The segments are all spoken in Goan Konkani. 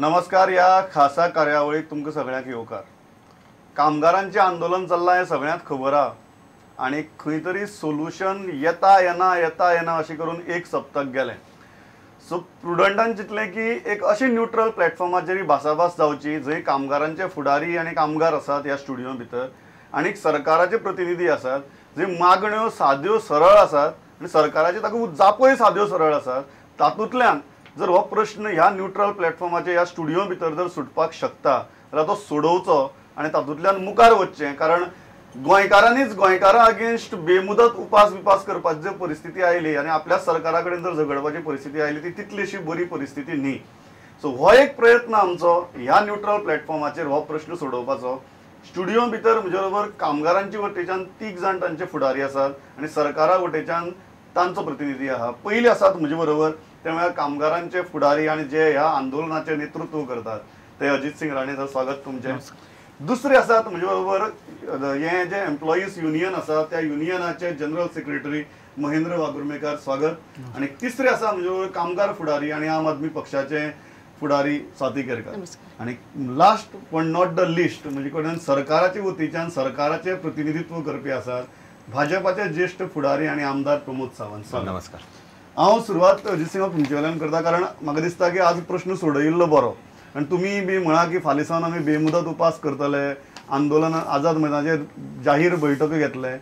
नमस्कार. ह्या खासा कार्यावळीक तुमकां सगळ्यांक येवकार. कामगारांचें आंदोलन चल्लां हें सगळ्यांक खबर आहा आनी खंय तरी सोल्युशन येता येना येता येना अशें करून एक सप्तक गेलें. सो प्रुडंटान चिंतलें की एक अशें न्यूट्रल प्लॅटफॉर्माचेर भासाभास जावची जंय कामगारांचे फुडारी आनी कामगार आसात ह्या स्टुडियो भितर आनी सरकाराचे प्रतिनिधी आसात, जे मागण्यो साद्यो सरळ आसात आनी सरकाराचे ताका जापय साद्यो सरळ आसात. तातूंतल्यान जर हो प्रश्न ह्या न्यूट्रल प्लॅटफॉर्माचेर ह्या स्टुडियो भितर जर सुटपाक शकता जाल्यार तो सोडोवचो आनी तातूंतल्यान मुखार वचचें. कारण गोंयकारांनीच गोंयकारां अगेन्स्ट बेमुदत उपास विपास करपाची जर परिस्थिती आयली आनी आपल्या सरकारा कडेन जर झगडपाची परिस्थिती आयली ती तितलीशी बरी परिस्थिती न्ही. सो हो एक प्रयत्न आमचो ह्या न्यूट्रल प्लॅटफॉर्माचेर हो प्रश्न सोडोवपाचो. स्टुडियो भितर म्हजे बरोबर कामगारांचे वटेच्यान 3 जाण तांचे फुडारी आसात आनी सरकारा वटेच्यान तांचो प्रतिनिधी आहा. पयले आसात म्हजे बरोबर ते म्हळ्यार कामगारांचे फुडारी आनी जे ह्या आंदोलनाचें नेतृत्व करतात ते अजित सिंग राणे सर, स्वागत तुमचें. दुसरे आसात म्हजे बरोबर हे जे एम्प्लॉईज युनियन आसा त्या युनियनाचे जनरल सेक्रेटरी महेंद्र वाघुर्मेकर, स्वागत. आनी तिसरे आसा म्हजे बरोबर कामगार फुडारी आनी आम आदमी पक्षाचे फुडारी स्वाती केरकर. आनी लास्ट पण not the list म्हजे कडेन सरकाराचे वतीच्यान सरकाराचे प्रतिनिधित्व करपी आसात भाजपाचे ज्येष्ठ फुडारी आनी आमदार प्रमोद सावंत. नमस्कार. हांव सुरवात अजित सिंग तुमचे वेल्यान करता कारण म्हाका दिसता की आज प्रश्न सोडयिल्लो बरो. आनी तुमी बी म्हळां की फाल्यां सावन आमी बेमुदत उपास करतले, आंदोलन आझाद मैदानाचेर जाहीर बैठको घेतले.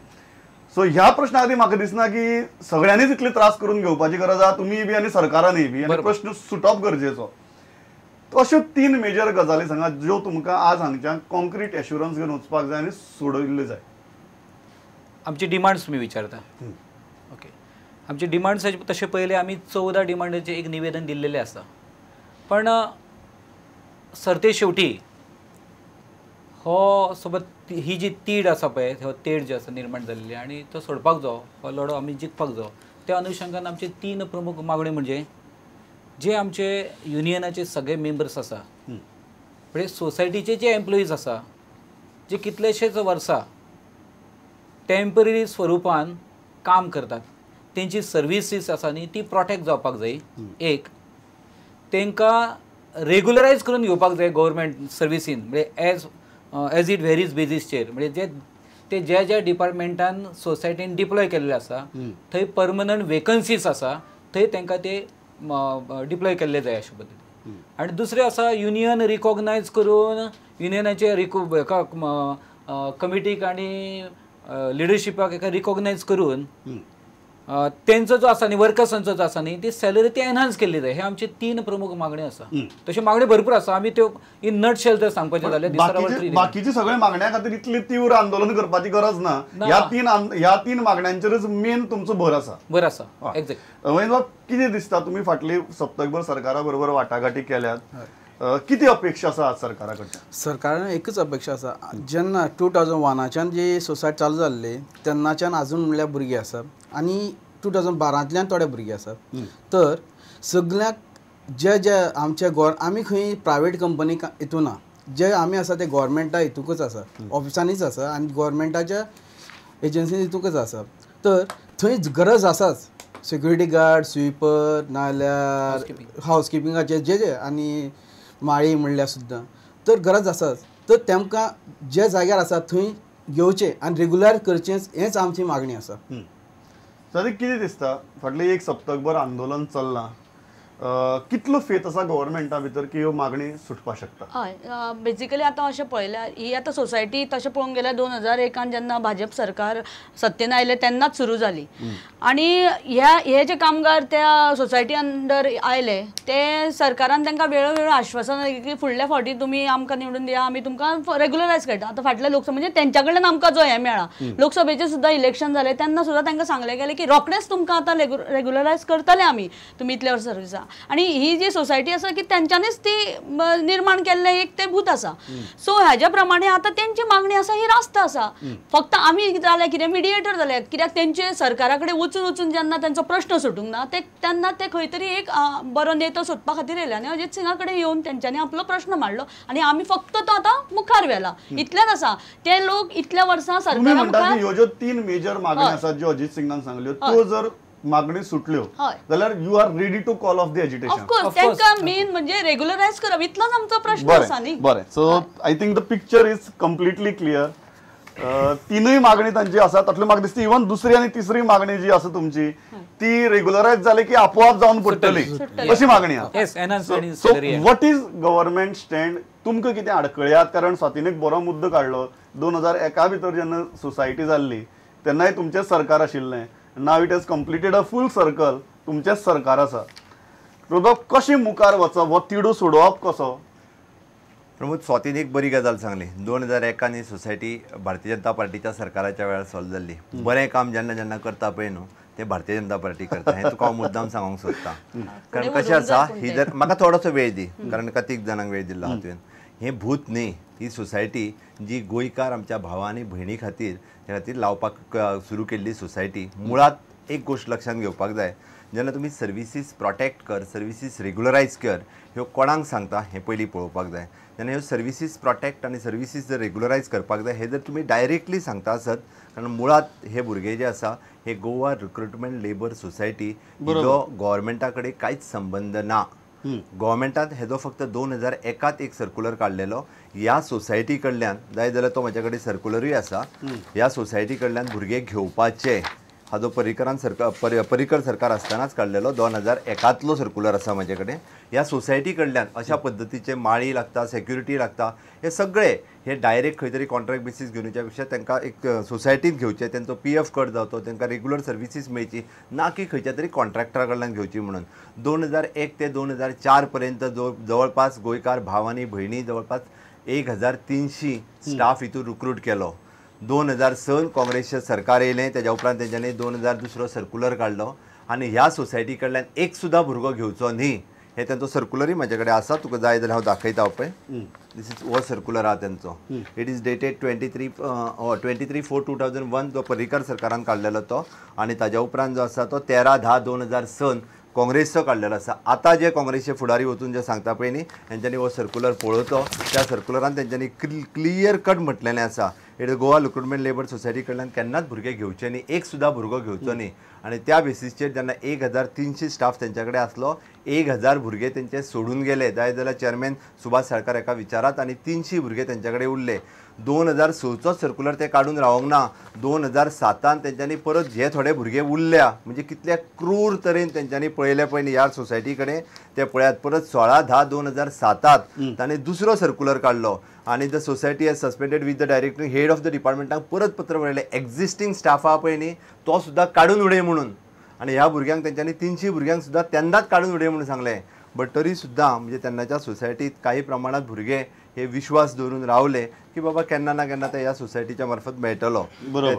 सो ह्या प्रश्ना खातीर म्हाका दिसना की सगळ्यांनीच इतले त्रास करून घेवपाची गरज आहा, तुमी बी आनी सरकारानूय बी, आनी प्रश्न सुटप गरजेचो. अश्यो 3 मेजर गजाली सांगा ज्यो तुमकां आज हांगच्यान कॉन्क्रीट एश्युरन्स घेवन वचपाक जाय आनी सोडयल्ले जाय. आमची डिमांड्स तुमी विचारता. ओके, आमचे डिमांड्स तशें पयलें आमी 14 डिमांडाचें एक निवेदन दिल्लेलें आसा, पण सरते शेवटी हो सोबत ही जी तीड आसा पळय, हो तेड जी आसा निर्माण जाल्ली आनी तो सोडपाक जावो, हो लढो आमी जिखपाक जावो. त्या अनुशंगान आमचे 3 प्रमुख मागण्यो म्हणजे जे आमचे युनियनाचे सगळे मेंबर्स आसा, म्हणजे सोसायटीचे जे एम्प्लॉईज आसा जे कितलेशेच वर्सां टेम्पररी स्वरुपान काम करतात तेंची सर्विसीस आसा न्ही ती प्रोटेक्ट जावपाक जाय. एक तांकां रेगुलरायज करून घेवपाक जाय गव्हर्मेंट सर्विसीन, म्हणजे एज एज it varies बेजीसचेर, म्हणजे जे ते ज्या ज्या डिपार्टमेंटान सोसायटीन डिप्लॉय केल्ले आसा थंय परमनंट वेकन्सीज आसा थंय तांकां ते डिप्लॉय केल्ले जाय अशे पद्दतीन. आनी दुसरें आसा युनियन रिकॉग्नायज करून युनियनाचे कमिटीक आनी लिडरशिपाक एका रिकॉग्नायज करून तेंचो जो आसा न्ही वर्कर्सांचो जो आसा न्ही ती सॅलरी ती एनहान्स केल्ली जाय. हे आमचे 3 प्रमुख मागण्यो आसा. तश्यो मागण्यो भरपूर आसा, आमी त्यो इन नटशेल जर सांगपाचें जाल्यार बाकीचे सगळे मागण्या खातीर इतले तीव्र आंदोलन करपाची गरज ना. ह्या 3 मागण्यांचेरच मेन तुमचो भर आसा. भर आसा एक्झॅक्ट. महेंद्र, कितें दिसता तुमी फाटली सप्तकभर सरकारा बरोबर वाटाघाटी केल्यात, कितें अपेक्षा आसा आज सरकारा कडल्यान? सरकारान एकच अपेक्षा आसा, जेन्ना 2001च्यान जी सोसायटी चालू जाल्ली तेन्नाच्यान आजून म्हणल्यार भुरगीं आसात आनी 2012तल्यान थोडे भुरगे आसात, तर सगळ्यांक जे जे आमचे आमी खंय प्रायवेट कंपनी हितून ना, जे आमी आसा ते गोवोरमेंटा हितूकच आसा, ऑफिसांनीच आसा आनी गोवोरमेंटाच्या एजन्सीन हितूकच आसा. तर थंय गरज आसाच सिक्युरिटी गार्ड, स्वीपर, नाजाल्यार हावसकिपिंगाचे जे जे आनी माळी म्हणल्यार सुद्दां तर गरज आसाच. तर तेमकां जे जाग्यार आसा थंय घेवचें आनी रेगुलर करचें हेंच आमची मागणी आसा. सर, कितें दिसता फाटलें एक सप्तकभर आंदोलन चल्लां, कितलो फेथ आसा गव्हर्मेंटा भितर की ह्यो मागणी सुटपाक शकता? हय, बेजिकली आतां अशें पळयल्यार ही आतां सोसायटी तशें पळोवंक गेल्यार 2001 जेन्ना भाजप सरकार सत्तेन आयलें तेन्नाच सुरू जाली आनी ह्या हे जे कामगार त्या सोसायटी अंडर आयले ते सरकारान तांकां वेळोवेळ आश्वासन दिलें की फुडल्या फावटी तुमी आमकां निवडून दिया, आमी तुमकां रेगुलरायज करता. आतां फाटल्या लोकसभा म्हणजे तेंच्या कडल्यान आमकां जो हें मेळ्ळा, लोकसभेचें सुद्दां इलेक्शन जालें तेन्ना सुद्दां तांकां सांगलें गेलें की रोखडेंच तुमकां आतां रेगुलरायज करतले आमी, तुमी इतल्या वर्सां सर्विसा. आनी ही जी सोसायटी आसा की तेंच्यांनीच ती निर्माण केल्लें एक तें भूत आसा. सो ह्याच्या प्रमाणे आतां तेंची मागणी आसा ही रास्त आसा. फक्त आमी जाल्या कितें मिडिएटर जाल्या, कित्याक तेंचे सरकारा कडेन वचून वचून जेन्ना तेंचो प्रश्न सुटूंक ना ते तेन्ना ते खंय तरी एक बरो नेतो सोदपा खातीर येयले आनी अजित सिंगा कडेन येवन तेंच्यांनी आपलो प्रश्न मांडलो आनी आमी फक्त तो आतां मुखार व्हेला. इतलेंच आसा. ते लोक इतल्या वर्सां सरकारा ह्यो ज्यो 3 मेजर मागण्यो आसात ज्यो अजित सिंगान सांगल्यो त्यो जर मागणी सुटल्यो जाल्यार you are ready to call off the agitation. Of course तांकां मेन म्हणजे रेग्युलरायज करप इतलोच आमचो प्रश्न आसा न्ही. बरें, so I think the picture is completely clear. तिनूय मागणी तांची आसा तातूंतली म्हाका दिसता इवन दुसरी आनी तिसरी मागणी जी आसा तुमची ती रेग्युलरायज जाली की आपोआप जावन पडटली अशी मागणी आसा. So what is government stand? तुमकां कितें आडखळयात? कारण स्वातीन एक बरो मुद्दो काडलो, 2001 भितर जेन्ना सोसायटी जाल्ली तेन्नाय तुमचेंच सरकार आशिल्लें, now it has completed a full circle, तुमचेंच सरकार आसा. बाब कशें मुखार वचप, हो तिडू सोडोवप कसो? प्रमोद, स्वातीन एक बरी गजाल सांगली. 2001 ही सोसायटी भारतीय जनता पार्टीच्या सरकाराच्या वेळार सॉल्व जाल्ली. बरें काम जेन्ना जेन्ना करता पळय न्हू तें भारतीय जनता पार्टी करता हें तुका हांव मुद्दाम सांगूंक सोदता. कारण कशें आसा, ही जर म्हाका थोडोसो वेळ दी, कारण का तीग जाणांक वेळ दिल्लो आहा तुवें. हें भूत न्ही, ही सोसायटी जी गोंयकार आमच्या भावा आनी भयणी खातीर त्या खातीर लावपाक सुरू केल्ली सोसायटी. मुळांत एक गोश्ट लक्षांत घेवपाक जाय, जेन्ना तुमी सर्विसीस प्रोटेक्ट कर, सर्विसीस रेगुलरायज कर, ह्यो कोणाक सांगता हें पयलीं पळोवपाक जाय. जेन्ना ह्यो सर्विसीस प्रोटेक्ट आनी सर्विसीस जर रेगुलरायज करपाक जाय हे जर तुमी डायरेक्टली सांगता आसत, कारण मुळांत हे भुरगे जे आसा हे गोवा रिक्रुटमेंट लेबर सोसायटी जो गव्हर्मेंटा कडेन कांयच संबंद ना. गव्हर्मेंटान हेजो फक्त 2001 एक सर्कुलर काडलेलो. ह्या सोसायटी कडल्यान जाय जाल्यार तो म्हाज्या कडेन सर्कुलरूय आसा, ह्या सोसायटी कडल्यान भुरगे घेवपाचे हाजो पर्रीकरान सरकार पर्रीकर सरकार आसतनाच काडलेलो 2001 सर्कुलर आसा म्हाजे कडेन. ह्या सोसायटी कडल्यान अशा पद्दतीचे माळी लागता, सेक्युरिटी लागता, हे सगळे हे डायरेक्ट खंय तरी कॉन्ट्रॅक्ट बेसीस घेवन येवच्या पेक्षा तांकां एक सोसायटीन घेवचें, तेंचो पी एफ कट जावचो, तांकां रेगुलर सर्विसीस मेळची, ना की खंयच्या तरी कॉन्ट्रॅक्टरा कडल्यान घेवची म्हणून. 2001 ते 2004 पर्यंत जो जवळपास गोंयकार भाव आनी भयणी जवळपास 1300 स्टाफ हितून रिक्रूट केलो. 2006 काँग्रेसचें सरकार येयलें, तेज्या उपरांत तेंच्यांनी 2002 सर्कुलर काडलो आनी ह्या सोसायटी कडल्यान एक सुद्दां भुरगो घेवचो न्ही हे तेंचो सर्कुलरूय म्हाजे कडेन आसा, तुका जाय जाल्यार हांव दाखयता पळय. दीस is हो सर्कुलर आहा तेंचो. It is dated 23/4/2001 जो पर्रीकर सरकारान काडलेलो तो, आनी ताज्या उपरांत जो आसा तो 13/10/2006 काँग्रेसचो काडलेलो आसा. आतां जे काँग्रेसचे फुडारी वचून जे सांगता पळय न्ही, तेंच्यांनी हो सर्कुलर पळोवचो. त्या सर्कुलरान तेंच्यांनी क्लियर कट म्हटलेलें आसा, it Goa recruitment labour society कडल्यान केन्नाच भुरगे घेवचे न्ही, एक सुद्दां भुरगो घेवचो न्ही. आनी त्या बेसीसचेर जेन्ना 1300 स्टाफ तेंच्या कडेन आसलो, 1000 भुरगे तेंचे सोडून गेले. जाय जाल्यार चेअरमॅन सुभाष साळकार एका विचारात आनी 300 भुरगे तेंच्या कडेन उरले. 2006चोच सर्कुलर ते काडून रावोंक ना, 2007 तेंच्यांनी परत जे थोडे भुरगे उरल्या, म्हणजे कितल्या क्रूर तरेन तेंच्यांनी पळयले पळय न्ही ह्या सोसायटी कडेन ते पळयात. परत 16/10/2007 ताणें दुसरो सर्कुलर काडलो आनी the society has suspended with the director head of the डिपार्टमेंटाक परत पत्र बरयलें, एक्झिस्टींग स्टाफ आहा पळय न्ही तो सुद्दां काडून उडय म्हणून. आनी ह्या भुरग्यांक तेंच्यांनी 300 भुरग्यांक सुद्दां तेन्नाच काडून उडय म्हणून सांगलें. बट तरी सुद्दां म्हणजे तेन्नाच्या सोसायटीत काही प्रमाणात भुरगे हे विश्वास दवरून रावले की बाबा केन्ना ना केन्ना ते ह्या सोसायटीच्या मार्फत मेळटलो.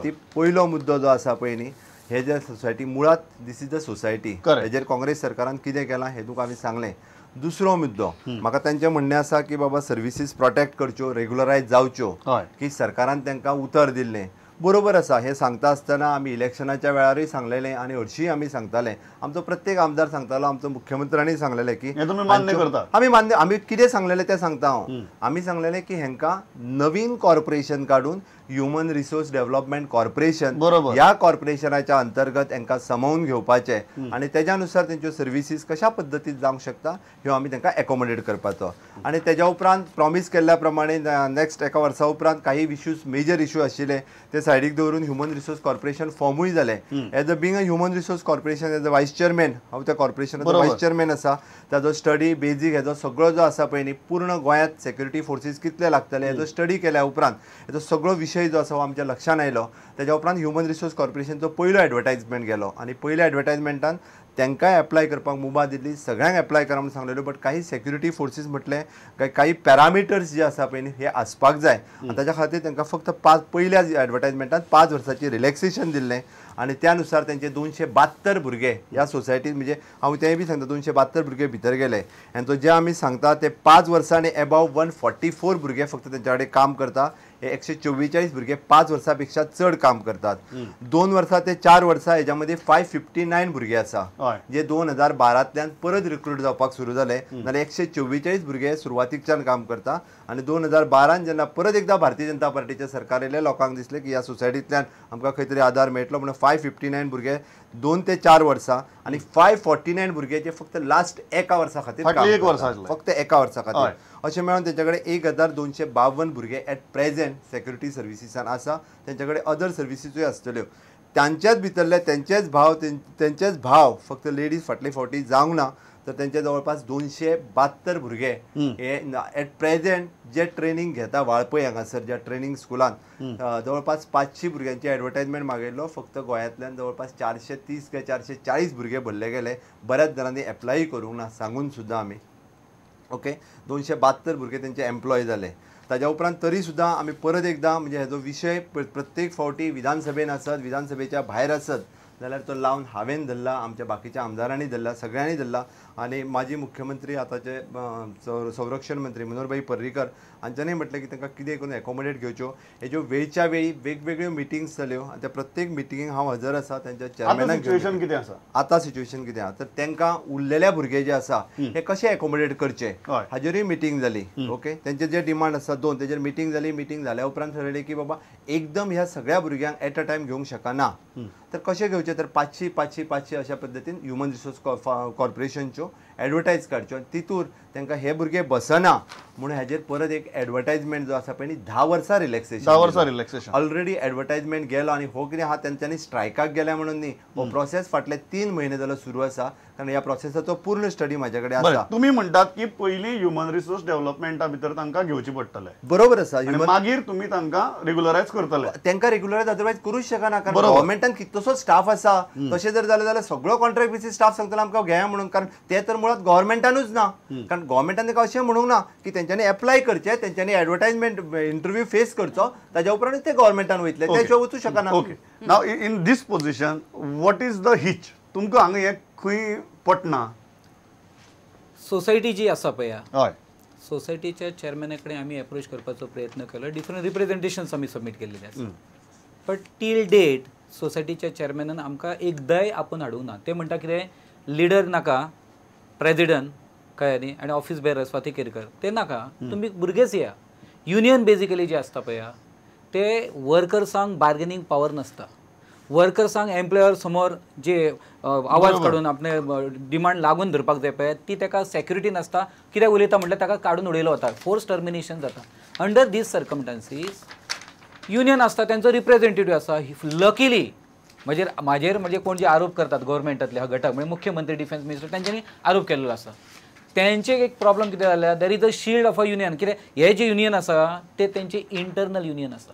ती पयलो मुद्दो जो आसा पळय न्ही, हे जे सोसायटी मुळात this is the society, हेजेर काँग्रेस सरकारान कितें केलां हें तुका आमी सांगलें. दुसरो मुद्दो म्हाका तांचें म्हणणें आसा की बाबा सर्विसीस प्रोटेक्ट करच्यो, रेगुलरायज जावच्यो, की सरकारान तांकां उतर दिल्लें. बरोबर आसा, हें सांगता आसतना आमी इलेक्शनाच्या वेळारूय सांगलेलें आनी हरशींय आमी सांगताले, आमचो प्रत्येक आमदार सांगतालो, आमचो मुख्यमंत्र्यांनी सांगलेलें की मान्य करता. आमी मान्य, आमी कितें सांगलेलें तें सांगता हांव. आमी सांगलेलें की हेंकां नवीन कॉर्पोरेशन काडून ह्युमन रिसोर्स डेव्हलपमेंट कॉर्पोरेशन ह्या कॉर्पोरेशनाच्या अंतर्गत हेंकां सामावून घेवपाचें आनी तेज्या नुसार तेंच्यो सर्विसीस कशा पद्दतीन जावंक शकता ह्यो आमी तांकां एकोमोडेट करपाचो. आनी तेज्या उपरांत प्रॉमीस केल्ल्या प्रमाणे नेक्स्ट एका वर्सा उपरांत काही इश्यूज, मेजर इश्यू आशिल्ले ते सायडीक दवरून ह्युमन रिसोर्स कॉर्पोरेशन फॉर्मूय जालें. As a being a human resource corporation as a vice chairman, हांव त्या कॉर्पोरेशनाचो वायस चेअरमॅन आसा, ताजो स्टडी बेजीक हेजो सगळो जो आसा पळय न्ही, पूर्ण गोंयांत सेक्युरिटी फोर्सीस कितले लागतले हेजो स्टडी केल्या उपरांत हेजो सगळो विशय जो आसा हो आमच्या लक्षांत आयलो. तेज्या उपरांत ह्युमन रिसोर्स कॉर्पोरेशनचो पयलो एडवर्टायजमेंट गेलो आनी पयल्या एडवर्टायजमेंटान तांकांय एप्लाय करपाक मुभा दिली, सगळ्यांक एप्लाय करा म्हणून सांगलेलो. बट काही सेक्युरिटी फोर्सीस म्हटलें काय काही पॅरामिटर्स जे आसा पळय न्ही हे आसपाक जाय आनी ताच्या खातीर तांकां फक्त 5 पयल्या एडवर्टायजमेंटान 5 वर्सांची रिलॅक्सेशन दिल्लें आनी त्या नुसार तेंचे 272 भुरगे ह्या सोसायटीन, म्हणजे हांव तेंय बी सांगता, 272 भुरगे भितर गेले. आनी जे आमी सांगता ते 5 वर्सां आनी एबाव 144 भुरगे फक्त तेंच्या कडेन काम करता. हे 144 भुरगे 5 वर्सां पेक्षा चड काम करतात. 2 वर्सां ते 4 वर्सां हेज्या मदीं 559 भुरगे आसा जे 2012तल्यान परत रिक्रूट जावपाक सुरू जाले. नाल्यार 144 भुरगे सुरवातीकच्यान काम करता. आनी 2012 जेन्ना परत एकदां भारतीय जनता पार्टीचें सरकार येयलें, लोकांक दिसलें की ह्या सोसायटींतल्यान आमकां खंय तरी आदार मेळटलो म्हणून 559 भुरगे 2 ते 4 वर्सां आनी 549 भुरगे जे फक्त लास्ट एका वर्सा खातीर, फक्त एका वर्सा खातीर, अशें मेळून तेंच्या कडेन 1252 भुरगे एट प्रेझेंट सेक्युरिटी सर्विसीसान आसा. तेंच्या कडेन अदर सर्विसीसूय आसतल्यो. तांच्याच भितरले तेंचेच भाव फक्त लेडीज फाटले फावटी जावंक ना तर तेंच्या जवळपास 272 भुरगे हे एट प्रेझेंट जे ट्रेनींग घेता वाळपय हांगासर ज्या ट्रेनींग स्कुलान जवळपास 500 भुरग्यांचे एडवर्टायजमेंट मागयल्लो. फक्त गोंयांतल्यान जवळपास 430 काय 440 भुरगे भरले गेले. बऱ्याच जाणांनी एप्लाय करूंक ना सांगून सुद्दां आमी. ओके, 272 भुरगे तेंचे एम्प्लॉय जाले. ताज्या उपरांत तरी सुद्दां आमी परत एकदां म्हणजे हेजो विशय प्रत्येक फावटी विधानसभेन आसत, विधानसभेच्या भायर आसत जाल्यार तो लावन हांवें धरला, आमच्या बाकीच्या आमदारांनी धरला, सगळ्यांनी धरला. आनी माजी मुख्यमंत्री आतांचे संरक्षण मंत्री मनोहरभाई पर्रीकर हांच्यांनी म्हटलें की तांकां कितें करून एकोमोडेट घेवच्यो. हेज्यो वेळच्या वेळी वेगवेगळ्यो मिटिंग्स जाल्यो आनी त्या प्रत्येक मिटिंगेक हांव हजर आसा. तेंच्या चेअरमॅनाक सिच्युएशन कितें आसा, आतां सिच्युएशन कितें आसा तर तांकां उरलेल्या भुरगे जे आसा हे कशे एकोमोडेट करचे हाजेरूय मिटींग जाली. ओके, तेंचे जे डिमांड आसा 2 तेजेर मिटींग जाली. मिटींग जाल्या उपरांत ठरयलें की बाबा एकदम ह्या सगळ्या भुरग्यांक एट अ टायम घेवंक शकना तर कशें घेवचें तर 500 500 500 अशा पद्दतीन ह्युमन रिसोर्स कॉर्पोरेशनच्यो एडवर्टायज काडच्यो आनी तितूर तांकां हे भुरगे बसना म्हणून हाजेर परत एक एडवर्टायजमेंट जो आसा पळय न्ही 10 वर्सां रिलॅक्सेशन, 10 वर्सां रिलॅक्सेशन ऑलरेडी एडवर्टायजमेंट गेलो. आनी हो कितें आहा तेंच्यांनी स्ट्रायकाक गेल्या म्हणून न्ही, हो प्रोसेस फाटले 3 म्हयने जालो सुरू आसा. कारण ह्या प्रोसेसाचो पूर्ण स्टडी म्हाज्या कडेन आसा. तुमी म्हणटात की पयलीं ह्युमन रिसोर्स डेव्हलपमेंटा भितर तांकां घेवची पडटलें, बरोबर आसा. मागीर तुमी तांकां रेगुलरायज करतले. तांकां रेगुलरायज अदरवायज करूच शकना कारण गव्हर्मेंटान कितलोसो स्टाफ आसा. तशें जर जालें जाल्यार सगळो कॉन्ट्रॅक्ट बेसीस स्टाफ सांगतलो आमकां घेया म्हणून, कारण ते तर मुळात गव्हर्मेंटानूच ना. कारण गव्हर्मेंटान तांकां अशें म्हणूंक ना की तेंच्यांनी एप्लाय करचें, तेंच्यांनी एडवर्टायजमेंट इंटरव्यू फेस करचो, ताज्या उपरांत ते गव्हर्मेंटान वयतले, ते शिवाय वचूं शकना. Okay, now in this position what is the hitch? तुमकां हांगा हें खंय पटना? सोसायटी जी आसा पळय, हय, सोसायटीच्या चेअरमॅना कडेन आमी एप्रोच करपाचो प्रयत्न केलो. डिफरंट रिप्रेझेंटेशन्स आमी सबमीट केल्ले आसा, बट टील डेट सोसायटीच्या चेअरमॅनान आमकां एकदांय आपोवन हाडूंक ना. ते म्हणटा कितें लिडर नाका, प्रेजिडंट कळ्ळें न्ही, आनी ऑफीस बेरर स्वाती केरकर ते नाका, तुमी भुरगेच या. युनियन बेजिकली जे आसता पळय ते वर्कर्सांक बार्गेनींग पावर नासता. वर्कर्सांक एम्प्लॉयर समोर जे आवाज काडून आपले डिमांड लागून धरपाक जाय पळय ती ताका सेक्युरिटी नासता. कित्याक उलयता म्हटल्यार ताका काडून उडयलो वता, फोर्स टर्मिनेशन जाता. अंडर these circumstances union आसता, तेंचो रिप्रेझेंटेटिव्ह आसा. लकीली म्हजेर म्हाजेर म्हणजे कोण जे आरोप करतात गव्हर्मेंटांतले हा घटक म्हणजे मुख्यमंत्री डिफेन्स मिनिस्टर तेंच्यांनी आरोप केल्लो आसा. तेंचे एक प्रॉब्लम कितें जाल्या, there is a shield of a union. कितें हे जे युनियन आसा ते तेंचे इंटरनल युनियन आसा.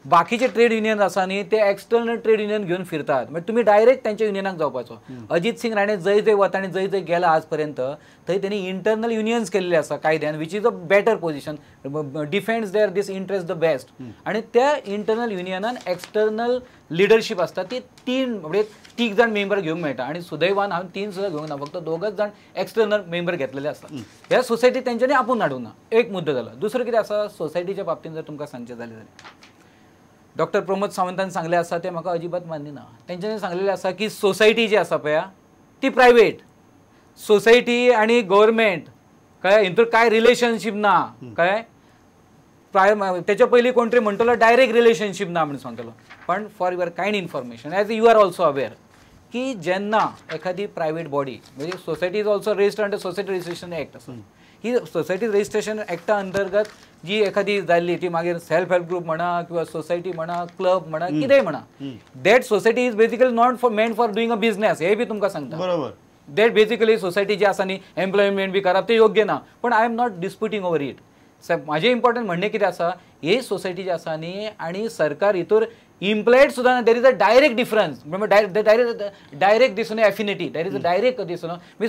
बाकीचे ट्रेड युनियन आसा न्ही ते एक्सटर्नल ट्रेड युनियन घेवन फिरतात. म्हणजे तुमी डायरेक्ट तेंच्या युनियनाक जावपाचो. अजीत सिंग राणे जंय जंय वता आनी जंय जंय गेला आज पर्यंत थंय तेणी इंटरनल युनियन्स केल्ले आसा कायद्यान, which is a better position, defends their this interest the best. आनी त्या इंटरनल युनियनान एक्सटर्नल लिडरशीप आसता ती 3 म्हणजे 3 जाण मेंबर घेवंक मेळटा. आनी सुदैवान हांवें 3 सुद्दां घेवंक ना, फक्त 2 जाण एक्सटर्नल मेंबर घेतलेले आसा. ह्या सोसायटी तेंच्यांनी आपोवन हाडूंक ना, एक मुद्दो जालो. दुसरो कितें आसा सोसायटीच्या बाबतींत जर तुमकां सांगचें जालें जाल्यार डॉक्टर प्रमोद सावंतान सांगलें आसा तें म्हाका अजिबात मान्य ना. तेंच्यांनी सांगलेलें आसा की सोसायटी जी आसा पळय ती प्रायवेट सोसायटी आनी गव्हर्मेंट कळ्ळें हितून कांय रिलेशनशीप ना. कळ्ळें, तेच्या पयलीं कोण तरी म्हणटलो डायरेक्ट रिलेशनशीप ना म्हणून सांगतलो. पण for your kind information as you are also aware की जेन्ना एखादी प्रायवेट बॉडी म्हणजे society is also registered under society registration act आसा, ही सोसायटी रजिस्ट्रेशन एक्टा अंतर्गत जी एखादी जाल्ली ती मागीर सेल्फ हेल्प ग्रुप म्हणा किंवा सोसायटी म्हणा, क्लब म्हणा, कितेंय म्हणा, that society is basically not for meant for doing a business. हे बी तुमकां सांगता बरोबर. That basically society जी आसा न्ही एम्प्लॉयमेंट बी करप तें योग्य ना, पण I am not disputing over it. साहेब म्हाजें इम्पॉर्टंट म्हणणें कितें आसा, ही सोसायटी जी आसा न्ही आनी सरकार हितूर इम्प्लॉयड सुद्दां ना, there is a direct difference, direct दिसून affinity, there is a direct दिसून.